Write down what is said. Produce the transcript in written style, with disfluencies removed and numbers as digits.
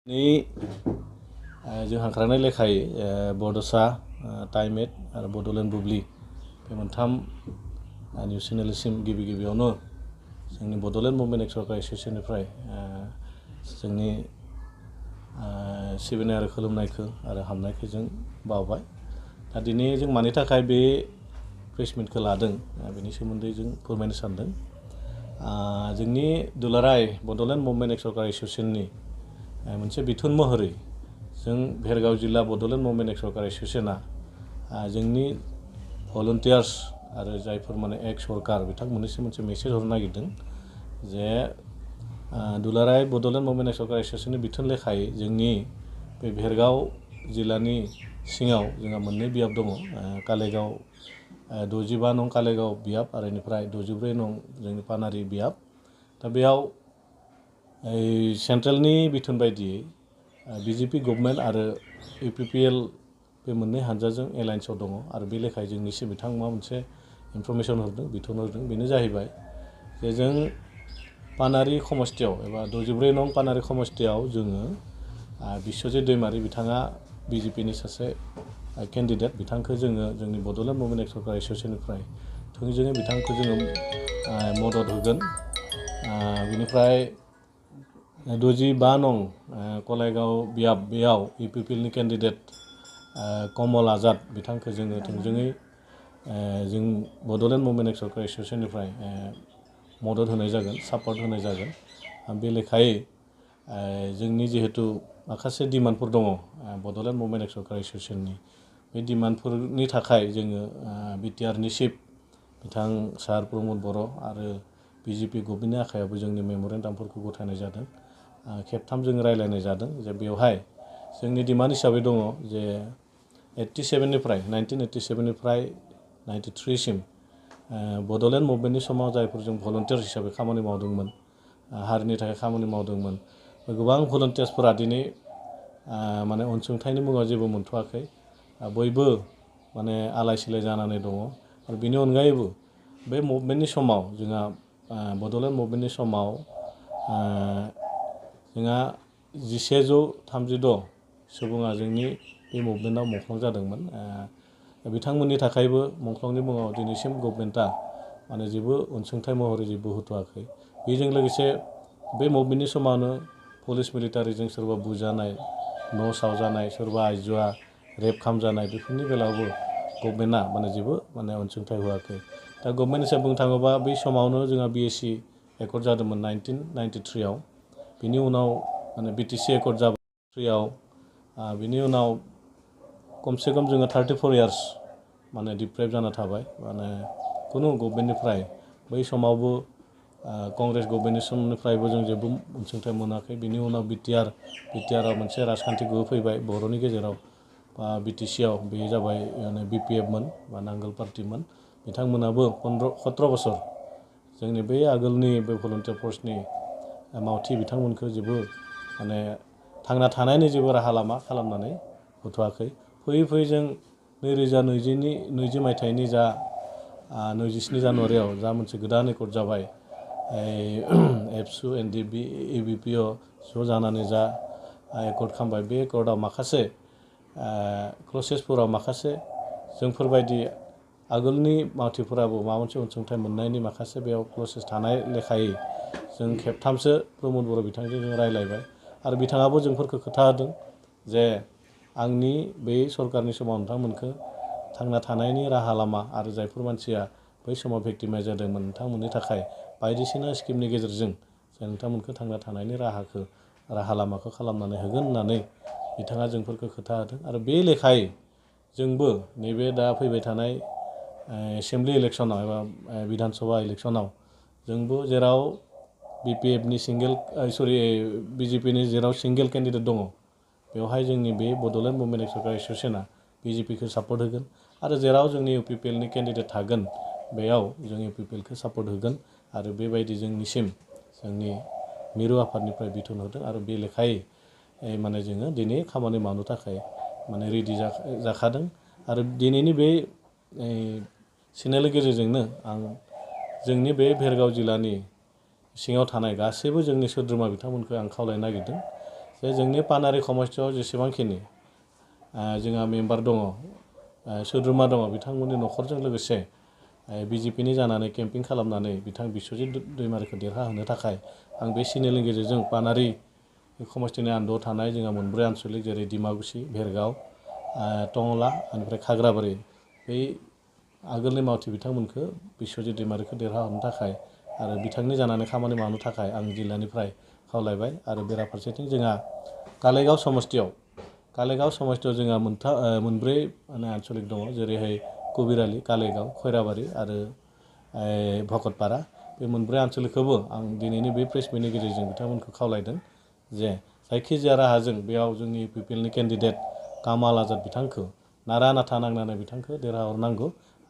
नि जों हांख्रायनाय लेखायै बड'सा टाइमेट आरो बड'लेण्ड बुब्लि बे मोनथाम निउस चेनेलसिम गिबियावनो जोंनि बड'लेण्ड मुभमेन्ट एक्सरकार एस'सियेसननिफ्राय जोंनि सिबिनाय आरो खुलुमनायखौ आरो हामनायखौ जों बावबाय। दा दिनै जों मानि थाखाय बे प्रेस मिटखौ लादों बेनि सोमोन्दै जों फोरमायनो सानदों। जोंनि दुलाराय बड'लेण्ड मुभमेन्ट एक्सरकार एस'सियेसननि मोनसे बिथोन महरै जों भेरगाव जिल्ला बड'लेण्ड मुभमेन्ट एक्सरकार एस'सियेसना जोंनि भलन्टियार्स आरो जायफोर माने एक्स सरकार बिथांमोननिसिम मोनसे मेसेज हरनो नागिरदों जे दुलाराय बड'लेण्ड मुभमेन्ट एक्सरकार एस'सियेसननि बिथोन लेखायै जोंनि बे भेरगाव जिल्लानि सिङाव जोंहा मोननै बियाब दङ, कालेगाव 65 नं कालेगाव बियाब आरो बेनिफ्राय 64 नं जोंनि पानारि बियाब। दा बेयाव सेन्ट्रेलनि बिथोन बायदियै बिजेपि गभर्नमेन्ट आरो इउपिपिएल बे मोननै हानजाजों एलायन्सआव दङ आरो बे लेखायै जोंनिसिम बिथांमोना मोनसे इनफरमेसन हरदों, बिथोन हरदों। बेनो जाहैबाय जे जों पानारि समस्तियाव एबा 64 नं पानारि समस्तियाव जोङो बिस्वजित दैमारि बिथाङा बिजेपिनि सासे केन्डिडेट, बिथांखौ जोङो जोंनि बड'लेण्ड मुभमेन्ट एक्सरकार एस'सियेसननिफ्राय थोंजोङै बिथांखौ जोङो मदद होगोन। बिनिफ्राय 65 नं कलाइगाव बियाब बेयाव इउपिपिएलनि केन्डिडेट कमल आजाद बिथांखौ जोङो थोंजोङै जों बड'लेण्ड मुभमेन्ट एक्सरकार एस'सियेसननिफ्राय मदद होनाय जागोन, सापर्ट होनाय जागोन। बे लेखायै जोंनि जिहेतु माखासे डिमान्डफोर दङ बड'लेण्ड मुभमेन्ट एक्सरकार एस'सियेसननि, बे डिमान्डफोरनि थाखाय जोङो बिटिआरनि चिफ बिथां सार प्रमद बर' आरो बिजेपि गभर्नमेन्टनि आखायावबो जोंनि मेम'रेन्डामफोरखौ गथायनाय जादों। खेबथाम जों रायज्लायनाय जादों जे बेवहाय जोंनि डिमान्ड हिसाबै दङ जे 1987निफ्राय 93सिम बड'लेण्ड मुभमेन्टनि समाव जायफोर जों भलन्टियार्स हिसाबै खामानि मावदोंमोन, हारिनि थाखाय खामानि मावदोंमोन, गोबां भलन्टियार्सफोरा दिनै माने अनसुंथाइनि मुङाव जेबो मोनथ'वाखै, बयबो माने आलाय सिलाय जानानै दङ। आरो बेनि अनगायैबो बे मुभमेन्टनि समाव जोंहा बड'लेण्ड मुभमेन्टनि समाव जोंहा 1136 सुबुङा जोंनि बे मुभमेन्टआव मुंख्लं जादोंमोन। बिथांमोननि थाखायबो मुंख्लंनि मुङाव दिनैसिम गभर्नमेन्टआ माने जेबो अनसुंथाइ महरै जेबो होथ'वाखै। बेजों लोगोसे बे मुभमेन्टनि समावनो पुलिस मिलिटारिजों सोरबा बुजानाय, न' सावजानाय, सोरबा आइजोआ रेप खालामजानाय, बेफोरनि बेलायावबो गभर्नमेन्टआ माने जेबो माने अनसुंथाइ होआखै। दा गभर्नमेन्ट हिसाबै बुंनो थाङोबा बै समावनो जोंहा बिएसि एकर्ड जादोंमोन 1993आव। बिनि उनाव माने बिटिसि एकर्ड जाबाय 3आव। बिनि उनाव खमसे खम जोङो 34 इयार्स माने डिप्राइभ जाना थाबाय, माने खुनु गभर्नमेन्टनिफ्राय बै समावबो कंग्रेस गभर्नमेन्टनि समनिफ्रायबो जों जेबो अनसुंथाइ मोनाखै। बिनि उनाव बिटिआराव मोनसे राजखान्थि गोहो फैबाय बर'नि गेजेराव बा बिटिसिआव, बे जाबाय माने बिपिएफमोन बा नांगोल पार्टिमोन। बिथांमोनाबो 17 बोसोर जोंनि बै आगोलनि बे भलन्टियार फर्सनि मावथि बिथांमोनखौ जेबो माने थांना थानायनि जेबो राहा लामा खालामनानै होथ'वाखै। फैयै फैयै जों 2020 मायथाइनि जा 27 जानुवारियाव जा मोनसे गोदान एकर्ड जाबाय, एबसु एनडिपि एबिपिअ ज' जानानै जा एकर्ड खालामबाय, बे एकर्डआव माखासे क्लसेसफोराव माखासे जोंफोरबायदि आगोलनि मावथिफोराबो माबा मोनसे अनसुंथाइ मोननायनि माखासे बेयाव क्लसेस थानाय लेखायै जों खेबथामसो प्रमद बर' बिथांजों जों रायज्लायबाय आरो बिथाङाबो जोंफोरखौ खोथा होदों जे आंनि बै सरकारनि समाव नोंथांमोनखौ थांना थानायनि राहा लामा आरो जायफोर मानसिया बै समाव भिक्टिमाइज जादोंमोन नोंथांमोननि थाखाय बायदिसिना स्किमनि गेजेरजों जों नोंथांमोनखौ थांना थानायनि राहा लामाखौ खालामनानै होगोन होननानै बिथाङा जोंफोरखौ खोथा होदों। आरो बे लेखायै जोंबो नैबे दा फैबाय थानाय एसेमब्लि इलेक्सनाव एबा बिधान सभा इलेक्सनाव जोंबो जेराव बिपिएफनि बिजेपिनि जेराव सिंगेल केन्डिडेट दङ, बेवहाय जोंनि बे बड'लेण्ड मुभमेन्ट एक्सरकार एस'सियेसना बिजेपिखौ सापर्ट होगोन आरो जेराव जोंनि इउपिपिएलनि केन्डिडेट थागोन बेयाव जों इउपिपिएलखौ सापर्ट होगोन। आरो बेबायदि जोंनिसिम जोंनि मिरु आफादनिफ्राय बिथोन होदों आरो बे लेखायै माने जोङो दिनै खामानि मावनो थाखाय माने रेडि जाखादों। आरो दिनैनि बे चेनेलनि गेजेरजोंनो आं जोंनि बे भेरगाव जिल्लानि सिङाव थानाय गासैबो जोंनि सोद्रोमा बिथांमोनखौ आं खावलायनो नागिरदों जे जोंनि पानारि समस्थियाव जेसेबांखिनि जोंहा मेम्बार दङ सोद्रोमा दङ बिथांमोननि न'खरजों लोगोसे बिजेपिनि जानानै केम्पिं खालामनानै बिथां बिस्वजित दैमारिखौ देरहाहोनो थाखाय आं बे चेनेलनि गेजेरजों पानारि समस्थिनि आन्दोआव थानाय जोंहा मोनब्रै आनसलिक जेरै डिमाकुसि भेरगाव टंला बेनिफ्राय खाग्राबारि बै आगोलनि मावथि बिथांमोनखौ बिस्वजित दैमारिखौ देरहाहोनो थाखाय आरो बिथांनि जानानै खामानि मावनो थाखाय आं जिल्लानिफ्राय खावलायबाय आरो बेराफारसेथिं जोंहा कालाइगाव समस्थियाव जोंहा मोनब्रै आनसलिक दङ जेरैहाय कबिरालि कालाइगाव खैराबारि आरो भकतपारा बे मोनब्रै आनसलिकखौबो आं दिनैनि बे प्रेस मिटनि गेजेरजों बिथांमोनखौ खावलायदों जे जायखिजाया राहाजों बेयाव जोंनि इउपिपिएलनि केन्डिडेट कामाल आजाद बिथांखौ नारा नाथा नांनानै बिथांखौ देरहाहरनांगौ